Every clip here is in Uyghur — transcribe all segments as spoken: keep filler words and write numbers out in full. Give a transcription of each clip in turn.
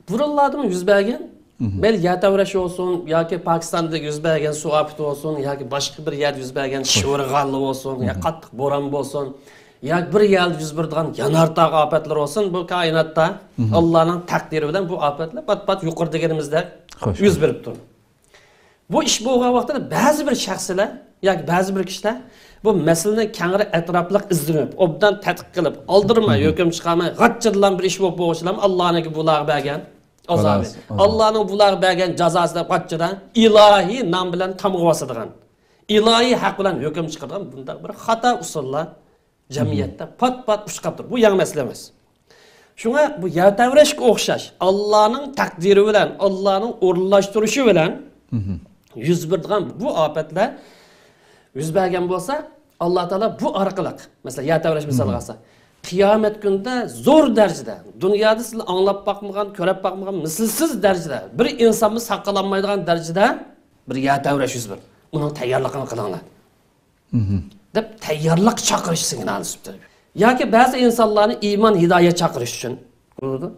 بۇرۇنلاردىمۇ يۈز بەرگەن، مەيلى يەر تەۋرەش بولسۇن ياكى پاكىستاندا يۈز بەرگەن سۇ ئاپىتى بولسۇن ياكى باشقا بىر يەردە يۈز بەرگەن شىۋىرغانلا بولسۇن يا قاتتىق بوران بولسۇن ياكى بىر يەردە يۈز بېرىدىغان يانارتاغ ئاپەتلىرى بولسۇن، بۇ كائىناتتا ئاللانىڭ تەقدىرى بىلەن بۇ ئاپەتلەر پات-پات يۇقىرىدا دېگىنىمىزدەك يۈز بېرىپ تۇرىدۇ. بۇ ئىش بولغان ۋاقتىدا بەزى بىر شەخسلەر ياكى بەزى بىر كىشىلەر بۇ مەسىلىنى كەڭرى ئەتراپلىق ئىزدىنىپ، ئوبدان تەتقىق قىلىپ، ئالدىرىماي ھۆكۈم چىقارماي، غاچچىدىلا بىر ئىش بولۇپ بولغۇچىلام ئاللانىڭكى بۇلارغا بەرگەن ئازابى، ئاللانىڭ بۇلارغا بەرگەن جازاسى دەپ غاچچىدا ئىلاھىي نام بىلەن تامغا باسىدىغان، ئىلاھىي ھەق بىلەن ھۆكۈم چىقىرىدىغان بۇنداق بىر خاتا ئۇسۇللار جەمئىيەتتە پات-پات ئۇچراپ تۇرىدۇ. بۇ يېڭى مەسىلە ئەمەس. شۇڭا بۇ يەر تەۋرەشكە ئوخشاش، ئاللانىڭ تەقدىرى بىلەن، ئاللانىڭ ئورۇنلاشتۇرۇشى بىلەن يۈز بېرىدىغان بۇ ئاپەتلەر يۈز بەرگەن بولسا، ئاللا تائالا بۇ ئارقىلىق، مەسىلەن، يەر تەۋرەش مىسالىغا ئالساق، قىيامەت كۈنىدە زور دەرىجىدە، دۇنيادا سىلەر ئاڭلاپ باقمىغان، كۆرۈپ باقمىغان، مىسلىسىز دەرىجىدە، بىر ئىنسانمۇ ساقلانمايدىغان دەرىجىدە بىر يەر تەۋرەش يۈز بېرىدۇ. ئۇنىڭ تەييارلىقىنى قىلىڭلار. دەپ تەييارلىق چاقىرىش سىگنالى سۈپىتىدە. ياكى بەزى ئىنسانلارنى ئىمان، ھىدايەت چاقىرىش ئۈچۈن بولىدۇ.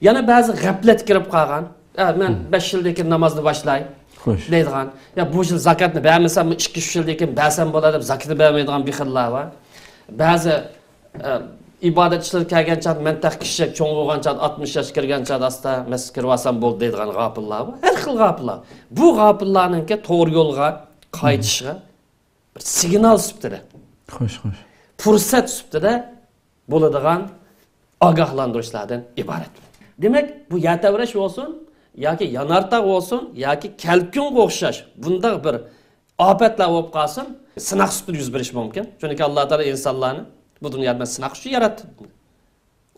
يەنە بەزى غەپلەتكە كىرىپ قالغان، ئە، مەن بەش يىلدىن كېيىن نامازنى باشلاي دەيدىغان، يا بۇ يىل زاكاتنى بەرمىسەم، بۇ ئىككى ئۈچ يىلدىن كېيىن بەرسەم بولار دەپ زاكىتى بەرمەيدىغان بېخىللار بار. بەزى، ئە، ئىبادەت ئىشلىرى كەلگەن چاغدا، مەن تېخى كىچىك، چوڭ بولغان چاغدا، ئاتمىش ياشقا كىرگەن چاغدا ئاستا مەسچىتكە كىرىۋالسام بولدى دەيدىغان غاپىللار بار. ھەر خىل غاپىللار. بۇ غاپىللارنىڭكى توغرا يولغا قايتىشىغا بىر سىگنال سۈپىتىدە، خوش، خوش. پۇرسەت سۈپىتىدە بولىدىغان ئاگاھلاندۇرۇشلاردىن ئىبارەت. دېمەك، بۇ يەر تەۋرەش بولسۇن ياكى يانارتاغ بولسۇن ياكى كەلكۈنگە ئوخشاش بۇنداق بىر ئاپەتلەر بولۇپ قالسۇن، سىناق سۈپىتىدە يۈز بېرىشى مۇمكىن. چۈنكى ئاللا تائالا ئىنسانلارنى بۇ دۇنيادا مەن سىناق ئۈچۈن ياراتتىم.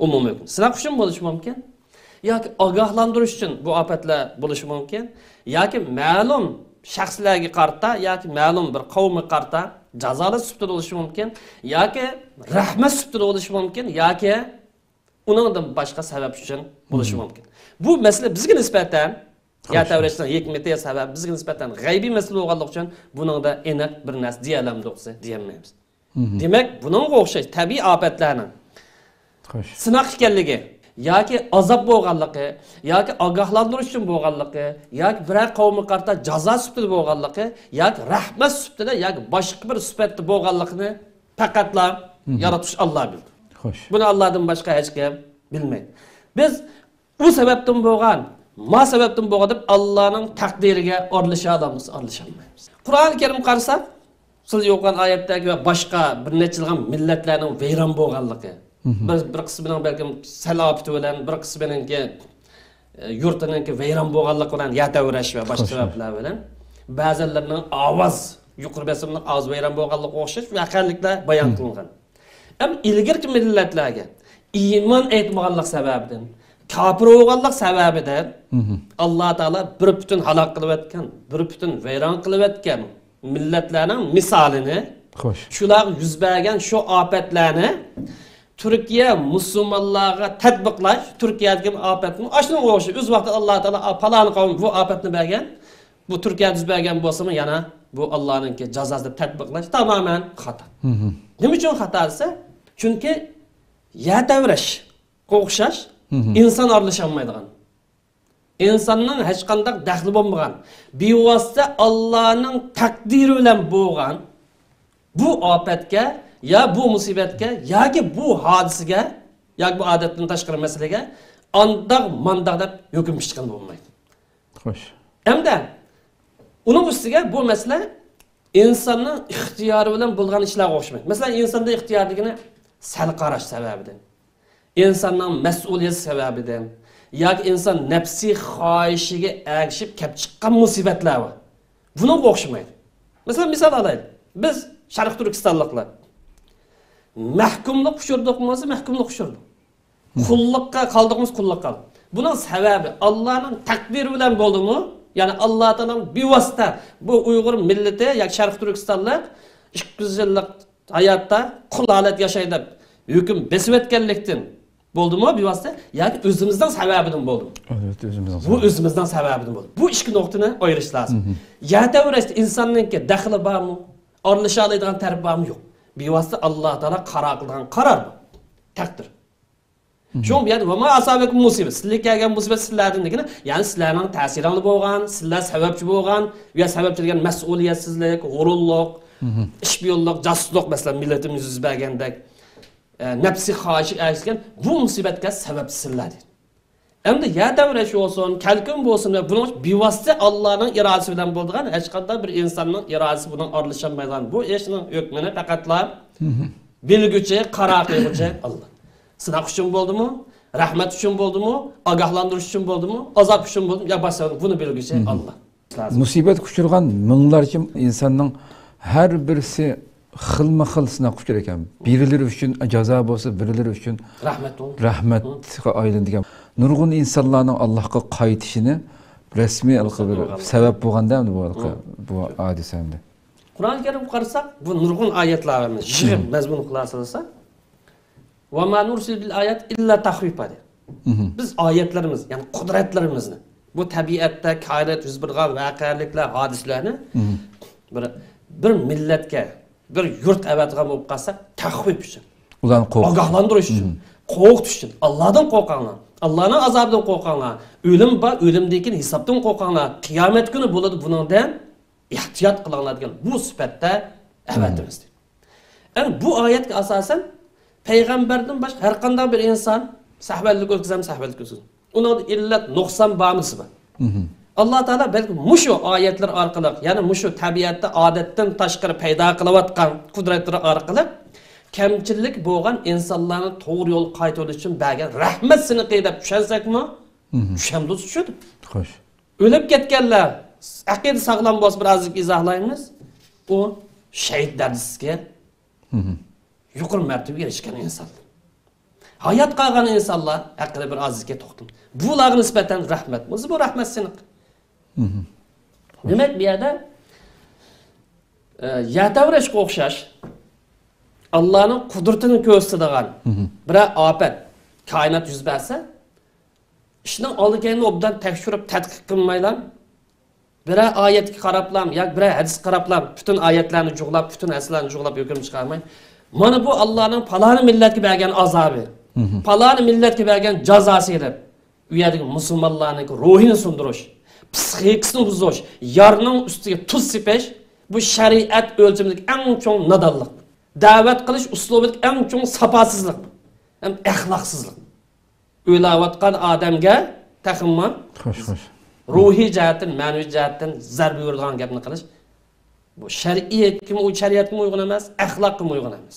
ئومۇمىي ھۆكۈم. سىناق ئۈچۈن بولۇشى مۇمكىن. ياكى ئاگاھلاندۇرۇش ئۈچۈن بۇ ئاپەتلەر بولۇشى مۇمكىن. ياكى مەلۇم شەخسلەرگە قارىتا، ياكى مەلۇم بىر قەۋمگە قارىتا جازالاش سۈپىتىدە بولۇشى مۇمكىن. ياكى رەھمەت سۈپىتىدە بولۇشى مۇمكىن. ياكى ئۇنىڭدىن باشقا سەۋەب ئۈچۈن بولۇشى مۇمكىن. بۇ مەسىلە بىزگە نىسبەتەن، يەر تەۋرەشنىڭ ھېكمىتى، سەۋەبى بىزگە نىسبەتەن غەيبىي مەسىلە بولغانلىقى ئۈچۈن بۇنىڭدا ئېنىق بىر نەرسە دېيەلەمدۇق دېيەلمەيمىز. دېمەك، بۇنىڭغا ئوخشاش تەبىئىي ئاپەتلەرنىڭ سىناق ئىكەنلىكى ياكى ئازاب بولغانلىقى ياكى ئاگاھلاندۇرۇش ئۈچۈن بولغانلىقى ياكى بىرەر قەۋمگە قارىتا جازا سۈپىتىدە بولغانلىقى ياكى رەھمەت سۈپىتىدە ياكى باشقا بىر سۈپەتتە بولغانلىقىنى پەقەتلا ياراتقۇچى ئاللا بىلىدۇ. خوش. بۇنى ئاللادىن باشقا ھېچكىم بىلمەيدۇ. بىز ئۇ سەۋەبتىن بولغان، ما سەۋەبتىن بولغان دەپ ئاللانىڭ تەقدىرىگە ئارىلىشالامسىز؟ ئارىلىشالمايمىز. قۇرئان كەرىم قارىساق، سىز ئوقۇغان ئايەتتەكى ۋە باشقا بىر نەچچە يىلغا مىللەتلەرنىڭ ۋەيران بولغانلىقى، بىر، بىر قىسمىنىڭ بەلكىم سەل ئاپىتى بىلەن، بىر قىسمىنىڭكى، ئە، يۇرتىنىڭكى ۋەيران بولغانلىقى بىلەن، يەر تەۋرەش ۋە باشقا سەۋەبلەر بىلەن، بەزىلىرىنىڭ ئاۋاز، يۇقىرى بېسىملىق ئاۋاز ۋەيران بولغانلىقىغا ئوخشاش ۋەقەلىكلەر بايان قىلىنغان. ئەمما ئىلگىرىكى مىللەتلەرگە ئىمان ئېيتمىغانلىق سەۋەبىدىن، كاپىر بولغانلىق سەۋەبىدىن ئاللا تائالا بىر پۈتۈن ھالاك قىلىۋەتكەن، بىر پۈتۈن ۋەيران قىلىۋەتكەن مىللەتلەرنىڭ مىسالىنى، خوش، شۇلارغا يۈز بەرگەن شۇ ئاپەتلەرنى تۈركىيە مۇسۇلمانلارغا تەتبىقلاش، تۈركىيەدىكى ئاپەتمۇ ئاشۇنىڭغا ئوخشاش. ئۆز ۋاقتىدا ئاللا تائالا پالان قەۋم بۇ ئاپەتنى بەرگەن، بۇ تۈركىيەدە يۈز بەرگەن بولسىمۇ يەنە بۇ ئاللانىڭكى جازاسى دەپ تەتبىقلاش تامامەن خاتا. نېمە ئۈچۈن خاتا دېسە، چۈنكى يەر تەۋرەشكە ئوخشاش ئىنسان ئارىلىشالمايدىغان، ئىنساننىڭ ھېچقانداق دەخلى بولمىغان، بىۋاسىتە ئاللانىڭ تەقدىرى بىلەن بولغان بۇ ئاپەتكە يا بۇ مۇسىبەتكە ياكى بۇ ھادىسىگە ياكى بۇ ئادەتتىن تاشقىرى مەسىلىگە ئانداق مانداق دەپ ھۆكۈم چىققىلى بولمايدۇ. خوش. ئەمدى ئۇنىڭ ئۈستىگە بۇ مەسىلە ئىنساننىڭ ئىختىيارى بىلەن بولغان ئىشلارغا ئوخشىمايدۇ. مەسىلەن، ئىنساندا ئىختىيار دېگىنى سەل قاراش سەۋەبىدىن، ئىنساننىڭ مەسئۇلىيەت سەۋەبىدىن ياكى ئىنسان نەپسىي خاھىشىگە ئەگىشىپ كەپ چىققان مۇسىبەتلەر بار. بۇنىڭغا ئوخشىمايدۇ. مەسىلەن، مىسال ئالايلى. بىز شەرقىي تۈركىستانلىقلار مەھكۇملۇق ئۇچرىدۇقمۇ دېسە، مەھكۇملۇق ئۇچرىدۇق. قۇللۇققا قالدۇقمۇ دېسە، قۇللۇققا قالدۇق. بۇنىڭ سەۋەبى ئاللانىڭ تەقدىرى بىلەن بولدىمۇ؟ يەنى ئاللا تائالانىڭ بىۋاسىتە بۇ ئۇيغۇر مىللىتى ياكى شەرقىي تۈركىستانلىق ئىككى يۈز يىللىق ھاياتتا قۇل ھالەتتە ياشاي دەپ ھۆكۈم بېسىۋەتكەنلىكتىن بولدىمۇ بىۋاسىتە ياكى ئۆزىمىزنىڭ سەۋەبىدىن بولدىمۇ؟ ئەلۋەتتە، ئۆزىمىزنىڭ بۇ سەۋەبى. ئۆزىمىزنىڭ سەۋەبىدىن بولدى. بۇ ئىككى نۇقتىنى ئايرىش لازىم. يەر تەۋرەشتە ئىنساننىڭكى دەخلى بارمۇ؟ ئارىلىشالايدىغان تەرىپى بارمۇ؟ يوق. بىۋاسىتە ئاللا تائالا قارار قىلىدىغان قارار بۇ. تەقدىر. شۇڭا بۇ يەردە «ۋەما ئاسابەكۇم مۇسىبە»، سىلەرگە كەلگەن مۇسىبەت سىلەردىن دېگىنى، يەنى سىلەرنىڭ تەسىرىڭلار بولغان، سىلەر سەۋەبچى بولغان، يا سەۋەبچى دېگەن مەسئۇلىيەتسىزلىك، ھۇرۇنلۇق، ئىشپىيونلۇق، جاسۇسلۇق، مەسىلەن، مىللىتىمىز يۈز بەرگەندەك، ئە، نەپسىي خاھىشى ئەگىشكەن بۇ مۇسىبەتكە سەۋەبچى سىلەر دېدى. ئەمدى يەر تەۋرەش بولسۇن، كەلكۈن بولسۇن ۋە بۇنىڭ بىۋاسىتە ئاللانىڭ ئىرادىسى بىلەن بولىدىغان، ھېچقانداق بىر ئىنساننىڭ ئىرادىسى بۇنىڭ ئارىلىشالمايدىغان بۇ ئىشنىڭ ھۆكمىنى پەقەتلا بىلگۈچى، قارار قىلغۇچى ئاللا. سىناق ئۈچۈن بولدىمۇ، رەھمەت ئۈچۈن بولدىمۇ، ئاگاھلاندۇرۇش ئۈچۈن بولدىمۇ، ئازاب ئۈچۈن بولدىمۇ، يا باشقا، بۇنى بىلگۈچى ئاللا. لازىم. مۇسىبەتكە ئۇچرىغان مىڭلارچە ئىنساننىڭ ھەر بىرسى خىلمۇ خىل سىناققا ئۇچرايدىكەن. بىرىلىرى ئۈچۈن جازا بولسا، بىرىلىرى ئۈچۈن رەھمەت بولدى. رەھمەتكە ئايلىنىدىكەن. نۇرغۇن ئىنسانلارنىڭ ئاللاھقا قايتىشىنى رەسمىي ھېلىقى بىر سەۋەب بولغاندا، بۇ، بۇ ھادىسە ئەمدى. قۇرئان كەرىمگە قارىساق، بۇ نۇرغۇن ئايەتلەر يىغىپ مەزمۇن خۇلاسىلىسا، «ۋەما نۇرسىلۇ بىل ئايات ئىللا تەخۋىپا» دەيدۇ. بىز ئايەتلىرىمىز، يەنى قۇدرەتلىرىمىزنى، بۇ تەبىئەتتە، كائىنات يۈز بېرىدىغان ۋەقەلىكلەر، ھادىسىلەرنى بىر، بىر مىللەتكە، بىر يۇرت ئەۋەتىدىغان بولۇپ قالساق، تەخۋىپ ئۈچۈن، ئۇلارنى قورقۇتۇش. ئاگاھلاندۇرۇش ئۈچۈن، قورقۇتۇش ئۈچۈن، ئاللادىن قورقۇڭلار، ئاللانىڭ ئازابىدىن قورقۇڭلار، ئۆلۈم بار، ئۆلۈمدىن كېيىن ھېسابتىن قورقۇڭلار، قىيامەت كۈنى بولىدۇ بۇنىڭدىن، ئېھتىيات قىلىڭلار دېگەن بۇ سۈپەتتە ئەۋەتىمىز دېدى. ئەمدى بۇ ئايەتكە ئاساسەن، پەيغەمبەردىن باشقا ھەر قانداق بىر ئىنسان سەھۋەنلىك ئۆتكۈزەم، سەھۋەنلىك ئۆتكۈزىدۇ. ئۇنىڭدا ئىللەت، نۇقسان بارمۇ دېسە بار. ئاللا تائالا بەلكى مۇشۇ ئايەتلەر ئارقىلىق، يەنى مۇشۇ تەبىئەتتە ئادەتتىن تاشقىرى پەيدا قىلىۋاتقان قۇدرەتلىرى ئارقىلىق كەمچىلىك بولغان ئىنسانلارنى توغرا يولغا قايتۇرۇش ئۈچۈن بەرگەن رەھمەت سىنىقى دەپ چۈشەنسەكمۇ، چۈشەندۇرسا چۈشىدۇ. خوش. ئۆلۈپ كەتكەنلەر ئەقىدە ساغلام بولسا، بىر ئازراق ئىزاھلايمىز. ئۇ شەھىت دەرىجىسىگە يۇقىرى مەرتىۋىگە ئېرىشكەن ئىنسانلار. ھايات قالغان ئىنسانلار ھەققىدە بىر ئازىزكە توختىلىدۇ. بۇلارغا نىسبەتەن رەھمەت. بۇ، بۇ رەھمەت سىنىق. دېمەك، بۇ يەردە، ئە، يەر تەۋرەشكە ئوخشاش، ئاللانىڭ قۇدرىتىنى كۆرسىتىدىغان بىرەر ئاپەت، كائىنات يۈز بەرسە، ئىشنىڭ ئالدى كەينىنى ئوبدان تەكشۈرۈپ، تەتقىق قىلمايلا، بىرەر ئايەتكە قاراپلا ياكى بىرەر ھەدىسكە قاراپلا پۈتۈن ئايەتلەرنى جۇغلاپ، پۈتۈن ھەدىسلەرنى جۇغلاپ ھۆكۈم چىقارماي، مانا بۇ ئاللانىڭ پالانى مىللەتكە بەرگەن ئازابى، پالانى مىللەتكە بەرگەن جازاسى دەپ، ئۇ يەردىكى مۇسۇلمانلارنىڭ روھىنى سۇندۇرۇش، پسىخىكىسىنى بۇزۇش، يارنىڭ ئۈستىگە تۇز سېپىش، بۇ شەرىئەت ئۆلچىمىدىكى ئەڭ چوڭ نادانلىق. دەۋەت قىلىش ئۇسلۇبىدىكى ئەڭ چوڭ ساپاسىزلىق ھەم ئەخلاقسىزلىق. ئۆلۈۋاتقان ئادەمگە تېخىمۇ، خوش، خوش، روھىي جەھەتتىن، مەنىۋى جەھەتتىن زەربە بېرىدىغان گەپنى قىلىش، بۇ شەرئىيەتكىمۇ، شەرىئەتكىمۇ ئۇيغۇن ئەمەس، ئەخلاققىمۇ ئۇيغۇن ئەمەس.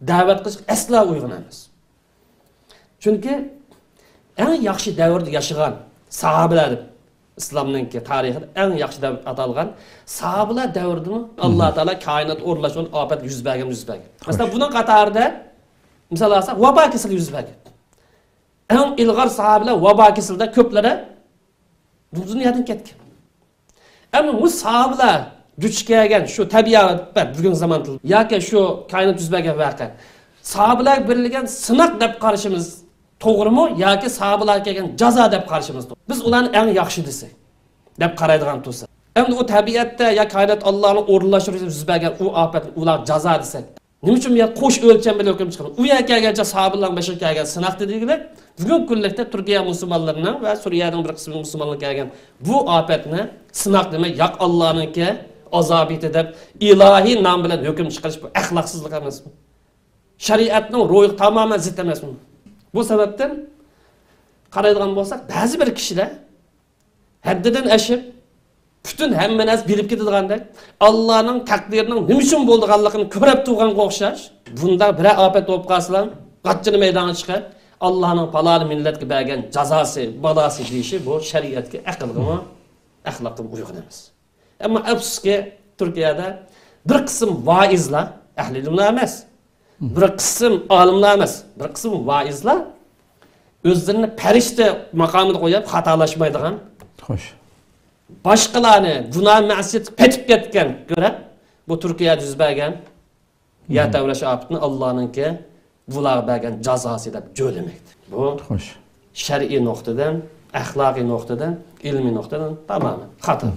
دەۋەت قىلىشقا ئەسلا ئۇيغۇن ئەمەس. چۈنكى ئەڭ ياخشى دەۋردە ياشىغان ساھابىلەر دەپ، ئىسلامنىڭكى تارىخىدا ئەڭ ياخشى دەۋر ئاتالغان ساھابىلەر دەۋرىدىمۇ ئاللا تائالا كائىنات ئورۇنلاشقان ئاپەت يۈز بەرگەن، يۈز بەرگەن. مەسىلەن، بۇنىڭ قاتارىدا مىسال ئالساق، ۋابا كېسىلى يۈز بەرگەن. ئەڭ ئىلغار ساھابىلەر ۋابا كېسىلىدە كۆپلىرى بۇ دۇنيادىن كەتكەن. ئەمما بۇ ساھابىلەر دۇچ كەلگەن شۇ تەبىئەت، بۈگۈن زامان تىلى ياكى شۇ كائىنات يۈز بەرگەن ۋەقە، ساھابىلەرگە بېرىلگەن سىناق دەپ قارىشىمىز توغرىمۇ ياكى ساھابىلەرگە كەلگەن جازا دەپ قارىشىمىز توغرا؟ بىز ئۇلارنى ئەڭ ياخشى دېسەك دەپ قارايدىغان تۇرسا، ئەمدى ئۇ تەبىئەتتە يا كائىنات ئاللانىڭ ئورۇنلاشتۇرۇشى يۈز بەرگەن ئۇ ئاپەتنى ئۇلارغا جازا دېسەك، نېمە ئۈچۈن بۇ يەردە قوش ئۆلچەم بىلەن ھۆكۈم چىقىرىدۇ؟ ئۇ يەرگە كەلگەنچە ساھابىلەرنىڭ بېشىغا كەلگەن سىناق دېگۈدەك، بۈگۈنكى كۈنلۈكتە تۈركىيە مۇسۇلمانلىرىنىڭ ۋە سۈرىيەنىڭ بىر قىسمى مۇسۇلمانلىرىغا كەلگەن بۇ ئاپەتنى سىناق دېمەي، ياق ئاللانىڭكى ئازابىتى دەپ ئىلاھىي نام بىلەن ھۆكۈم چىقىرىش، بۇ ئەخلاقسىزلىق ئەمەسمۇ؟ شەرىئەتنىڭ روھىغا تامامەن زىت ئەمەسمۇ؟ بۇ سەۋەبتىن قارايدىغان بولساق، بەزى بىر كىشىلەر ھەددىدىن ئېشىپ، پۈتۈن ھەممە نەرسە بىلىپ كېتىدىغاندەك، ئاللانىڭ تەقدىرىنىڭ نېمە ئۈچۈن بولىدىغانلىقىنى كۆرۈپ تۇرغانغا ئوخشاش، بۇنداق بىرەر ئاپەت بولۇپ قالسىلا، غاچچىنى مەيدانغا چىقىپ، ئاللانىڭ پالانى مىللەتكە بەرگەن جازاسى، بالاسى دېيىشى، بۇ شەرىئەتكە، ئەقىلگىمۇ، ئەخلاققىمۇ ئۇيغۇن ئەمەس. ئەمما ئەپسۇسكى، تۈركىيەدە بىر قىسىم ۋائىزلار، ئەھلى ئىلىملار ئەمەس، بىر قىسىم ئالىملار ئەمەس، بىر قىسىم ۋائىزلار ئۆزلىرىنى پەرىشتە ماقامىدا قويۇپ، خاتالاشمايدىغان، خوش، باشقىلارنى گۇناھ مەسىيەتكە پېتىپ كەتكەن كۆرۈپ، بۇ تۈركىيەدە يۈز بەرگەن يەر تەۋرەش ئاپىتىنى ئاللانىڭكى بۇلارغا بەرگەن جازاسى دەپ جۆلىمەكتە. بۇ، خوش، شەرئىي نۇقتىدىن، ئەخلاقىي نۇقتىدىن، ئىلمىي نۇقتىدىن تامامەن خاتا.